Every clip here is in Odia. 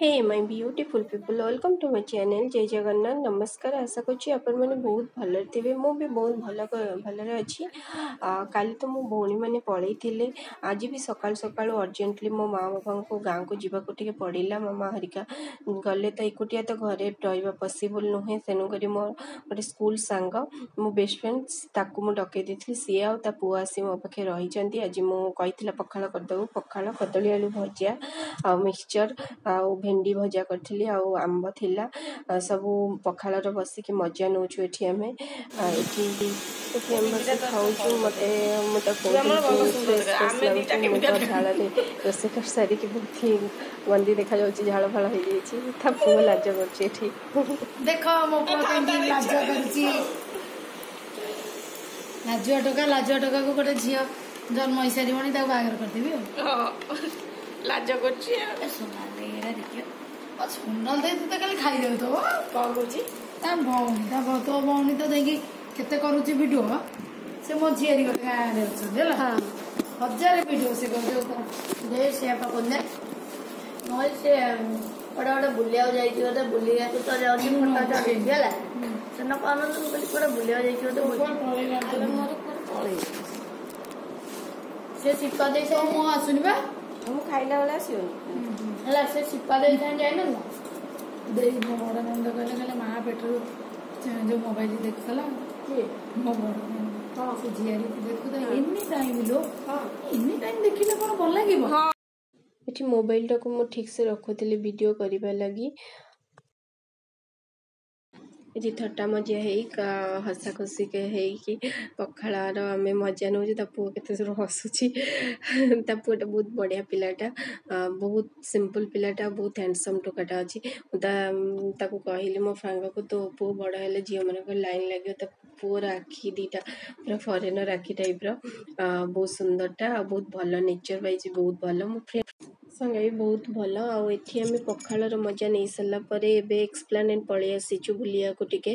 Hey my beautiful people, welcome to my channel. ଜୟ ଜଗନ୍ନାଥ, ନମସ୍କାର। ଆଶା କରୁଛି ଆପଣମାନେ ବହୁତ ଭଲରେ ଥିବେ। ମୁଁ ବି ବହୁତ ଭଲ ଭଲରେ ଅଛି। କାଲି ତ ମୋ ଭଉଣୀମାନେ ପଳେଇଥିଲେ। ଆଜି ବି ସକାଳୁ ସକାଳୁ ଅର୍ଜେଣ୍ଟଲି ମୋ ମା ବାପାଙ୍କୁ ଗାଁକୁ ଯିବାକୁ ଟିକେ ପଡ଼ିଲା। ମୋ ମା ହେରିକା ଗଲେ ତ ଏକୁଟିଆ ତ ଘରେ ରହିବା ପସିବୁଲ୍ ନୁହେଁ। ତେଣୁକରି ମୋ ଗୋଟେ ସ୍କୁଲ ସାଙ୍ଗ, ମୋ ବେଷ୍ଟ ଫ୍ରେଣ୍ଡ, ତାକୁ ମୁଁ ଡକେଇ ଦେଇଥିଲି। ସିଏ ଆଉ ତା ପୁଅ ଆସି ମୋ ପାଖେ ରହିଛନ୍ତି। ଆଜି ମୁଁ କହିଥିଲା ପଖାଳ କରିଦେବୁ। ପଖାଳ, କଦଳୀ ଆଳୁ ଭଜା ଆଉ ମିକ୍ସଚର୍ ଆଉ ଭେଣ୍ଡି ଭଜା କରିଥିଲି ଆଉ ଆମ୍ବ ଥିଲା। ସବୁ ପଖାଳର ବସିକି ମଜା ନେଉଛୁ ଏଠି ଆମେ। ଏଠି ଆମେ ବସି ଖାଉଛୁ। ମୋତେ ମୁଁ ତାକୁ କହୁଥିଲି ଫ୍ରେଶ୍ ଫ୍ରେଶ୍ ଲାଗୁଛି। ମୁଁ ତ ଝାଳରେ ରୋଷେଇ କରିସାରିକି ବହୁତ ହି ଗନ୍ଦି ଦେଖାଯାଉଛି, ଝାଳ ଫାଳ ହେଇଯାଇଛି। ତା ପୁଅ ଲାଜ କରୁଛି ଏଠି। ଦେଖ, ମୋ ପୁଅ କେମିତି ଲାଜ କରୁଛି। ଲାଜୁଆ ଟୋକା। ଲାଜୁଆ ଟୋକାକୁ ଗୋଟେ ଝିଅ ଜନ୍ମ ହେଇସାରିବଣି, ତାକୁ ବାହାଘର କରିଦେବି। ଆଉ ଲାଜ କରୁଛି। ସୋନାଲି ଏଇଟା ଦେଖିବ। ସୋନାଲ ଦେଇ ତୁ ତ ଖାଲି ଖାଇଯାଉଥିବ। କଣ କହୁଛି? ତା ଭଉଣୀ, ତା ତୋ ଭଉଣୀ ତ ଯାଇକି କେତେ କରୁଛି ଭିଡିଓ। ସେ ମୋ ଝିଆରୀ ଗୋଟେ ଗାଁରେ ଅଛନ୍ତି, ହେଲା, ହଜାରେ ଭିଡିଓ ସେ କରୁଛି। ଦେ ସେ କହୁଥିଲେ, ମୁଁ ସେ ଗୋଟେ ଗୋଟେ ବୁଲିବାକୁ ଯାଇଛି ବୋଧେ, ବୁଲିବାକୁ ତ ଯାଉଛି, ଫଟୋ ଚଢେଇଛି। ହେଲା, ସେଦିନ କହୁନଥିଲି? ମୁଁ କହିଲି କୁଆଡେ ବୁଲିବାକୁ ଯାଇଛି ବୋଧେ। ମୋର କୁଆଡେ ପଳେଇ ସେ ସିପା ଦେଇ ସାଙ୍ଗେ। ମୁଁ ଆସୁନି ବା। ମୁଁ ଖାଇଲା ବେଳେ ଆସିବନି। ହେଲା, ସେ ସିପା ଦେଇ ସାଙ୍ଗେ ଯାଇନଥିଲା। ଦେଇ, ମୋ ବଡ ନଣନ୍ଦ କହିଲେ ମା ପେଟରୁ ଯୋଉ ମୋବାଇଲ ଦେଖୁଥିଲା ମୋ ବଡ ନଣନ୍ଦ, ସେ ଝିଆରୀ ଦେଖୁଥିଲା ଏନି ଟାଇମ୍ ଲୋ। ଏନି ଟାଇମ୍ ଦେଖିଲେ କଣ ଭଲ ଲାଗିବ? ଏଠି ମୋବାଇଲଟାକୁ ମୁଁ ଠିକ୍ସେ ରଖୁଥିଲି ଭିଡ଼ିଓ କରିବା ଲାଗି। ଏଠି ଥଟ୍ଟା ମଜା ହେଇ, ହସା ଖୁସି ହେଇକି ପଖାଳର ଆମେ ମଜା ନେଉଛୁ। ତା ପୁଅ କେତେ ଜୋର ହସୁଛି। ତା ପୁଅଟା ବହୁତ ବଢ଼ିଆ ପିଲାଟା, ବହୁତ ସିମ୍ପଲ୍ ପିଲାଟା, ବହୁତ ହ୍ୟାଣ୍ଡସମ୍ ଟୋକାଟା ଅଛି। ମୁଁ ତାକୁ କହିଲି, ମୋ ସାଙ୍ଗକୁ, ତୋ ପୁଅ ବଡ଼ ହେଲେ ଝିଅମାନଙ୍କର ଲାଇନ୍ ଲାଗିବ। ତା ପୁଅର ଆଖି ଦୁଇଟା ପୁରା ଫରେନର୍ ଆଖି ଟାଇପ୍ର, ବହୁତ ସୁନ୍ଦରଟା ଆଉ ବହୁତ ଭଲ, ନେଚର୍ ୱାଇଜ୍ ବହୁତ ଭଲ। ମୋ ଫ୍ରେଣ୍ଡ ସାଙ୍ଗେ ବି ବହୁତ ଭଲ। ଆଉ ଏଠି ଆମେ ପଖାଳର ମଜା ନେଇ ସାରିଲା ପରେ ଏବେ ଏକ୍ସପ୍ଲାନେଟ୍ ପଳେଇ ଆସିଛୁ ବୁଲିବାକୁ ଟିକେ।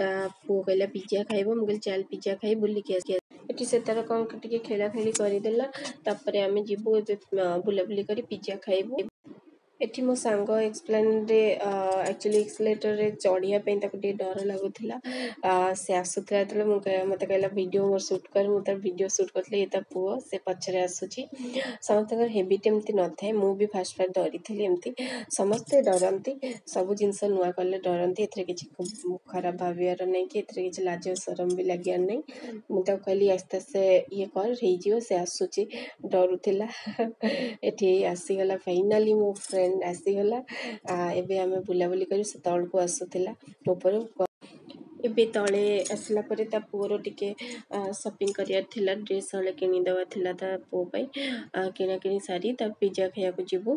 ତା ପୁଅ କହିଲା ପିଜା ଖାଇବ। ମୁଁ କହିଲି ଚାଲ ପିଜା ଖାଇ ବୁଲିକି ଆସିବା। ଏଠି ସେ ତାର କ'ଣ ଟିକେ ଖେଳା ଖେଳି କରିଦେଲା। ତାପରେ ଆମେ ଯିବୁ ଏବେ ବୁଲାବୁଲି କରି ପିଜା ଖାଇବୁ। ଏଠି ମୋ ସାଙ୍ଗ ଏକ୍ସପ୍ଲାନେଟ୍ରେ ଆକ୍ଚୁଆଲି ଏକ୍ସଲେଟର୍ରେ ଚଢ଼ିବା ପାଇଁ ତାକୁ ଟିକେ ଡର ଲାଗୁଥିଲା। ସେ ଆସୁଥିଲା ଯେତେବେଳେ, ମୁଁ ମୋତେ କହିଲା ଭିଡ଼ିଓ ମୋର ସୁଟ୍ କର। ମୁଁ ତାର ଭିଡ଼ିଓ ସୁଟ୍ କରିଥିଲି। ଏ ତା ପୁଅ, ସେ ପଛରେ ଆସୁଛି। ସମସ୍ତଙ୍କର ହେବିଟ୍ ଏମିତି ନଥାଏ। ମୁଁ ବି ଫାଷ୍ଟ ଫାଷ୍ଟ ଡରିଥିଲି ଏମିତି। ସମସ୍ତେ ଡରନ୍ତି, ସବୁ ଜିନିଷ ନୂଆ କଲେ ଡରନ୍ତି। ଏଥିରେ କିଛି ଖରାପ ଭାବିବାର ନାହିଁ କି ଏଥିରେ କିଛି ଲାଜ ସରମ ବି ଲାଗିବାର ନାହିଁ। ମୁଁ ତାକୁ କହିଲି ଆସ୍ତେ ଆସ୍ତେ ଇଏ କର, ହେଇଯିବ। ସେ ଆସୁଛି, ଡରୁଥିଲା। ଏଠି ଆସିଗଲା, ଫାଇନାଲି ମୋ ଫ୍ରେଣ୍ଡ ଆସିଗଲା। ଏବେ ଆମେ ବୁଲାବୁଲି କରି, ସେ ତଳକୁ ଆସୁଥିଲା ଉପରୁ। ଏବେ ତଳେ ଆସିଲା ପରେ ତା ପୁଅର ଟିକେ ସପିଂ କରିବାର ଥିଲା, ଡ୍ରେସ୍ ହଳେ କିଣିଦେବାର ଥିଲା ତା ପୁଅ ପାଇଁ। କିଣାକିଣି ସାରି ତା ପିଜା ଖାଇବାକୁ ଯିବୁ।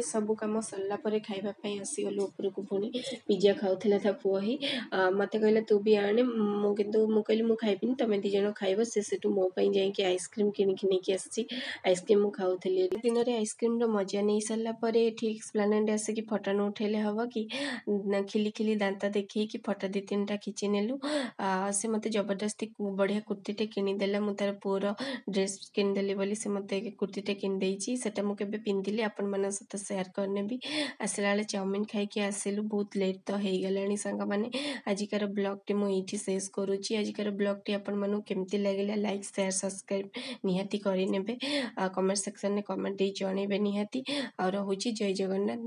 ସବୁ କାମ ସରିଲା ପରେ ଖାଇବା ପାଇଁ ଆସିଗଲୁ ଉପରକୁ ପୁଣି। ପିଜା ଖାଉଥିଲା ତା ପୁଅ ହିଁ। ମୋତେ କହିଲା ତୁ ବି ଆଣେ। ମୁଁ କିନ୍ତୁ ମୁଁ କହିଲି ମୁଁ ଖାଇବିନି, ତମେ ଦୁଇ ଜଣ ଖାଇବ। ସେ ସେଠୁ ମୋ ପାଇଁ ଯାଇକି ଆଇସ୍କ୍ରିମ୍ କିଣିକି ନେଇକି ଆସିଛି। ଆଇସ୍କ୍ରିମ୍ ମୁଁ ଖାଉଥିଲି। ଦିନରେ ଆଇସ୍କ୍ରିମ୍ର ମଜା ନେଇ ସାରିଲା ପରେ ଏଠି ଏକ୍ସପ୍ଲାନେଟ୍ ଆସିକି ଫଟୋ ନ ଉଠେଇଲେ ହେବ କି? ଖିଲି ଖିଲି ଦାନ୍ତ ଦେଖେଇକି ଫଟୋ ଦୁଇ ତିନିଟା ଖିଚି ନେଲୁ। ସେ ମୋତେ ଜବରଦସ୍ତି ବଢ଼ିଆ କୁର୍ତ୍ତୀଟେ କିଣିଦେଲା। ମୁଁ ତାର ପୁଅର ଡ୍ରେସ୍ କିଣିଦେଲି ବୋଲି ସେ ମୋତେ କୁର୍ତ୍ତୀଟେ କିଣିଦେଇଛି। ସେଟା ମୁଁ କେବେ ପିନ୍ଧିଲି ଆପଣମାନଙ୍କ ସହିତ ସେୟାର କରିନେବି। ଆସିଲା ବେଳେ ଚାଉମିନ୍ ଖାଇକି ଆସିଲୁ। ବହୁତ ଲେଟ୍ ତ ହେଇଗଲାଣି। ସାଙ୍ଗମାନେ, ଆଜିକାର ବ୍ଲଗ୍ଟି ମୁଁ ଏଇଠି ଶେଷ କରୁଛି। ଆଜିକାର ବ୍ଲଗ୍ଟି ଆପଣମାନଙ୍କୁ କେମିତି ଲାଗିଲା, ଲାଇକ୍, ସେୟାର, ସବସ୍କ୍ରାଇବ୍ ନିହାତି କରିନେବେ ଆଉ କମେଣ୍ଟ ସେକ୍ସନରେ କମେଣ୍ଟ ଦେଇ ଜଣେଇବେ ନିହାତି। ଆଉ ରହୁଛି, ଜୟ ଜଗନ୍ନାଥ।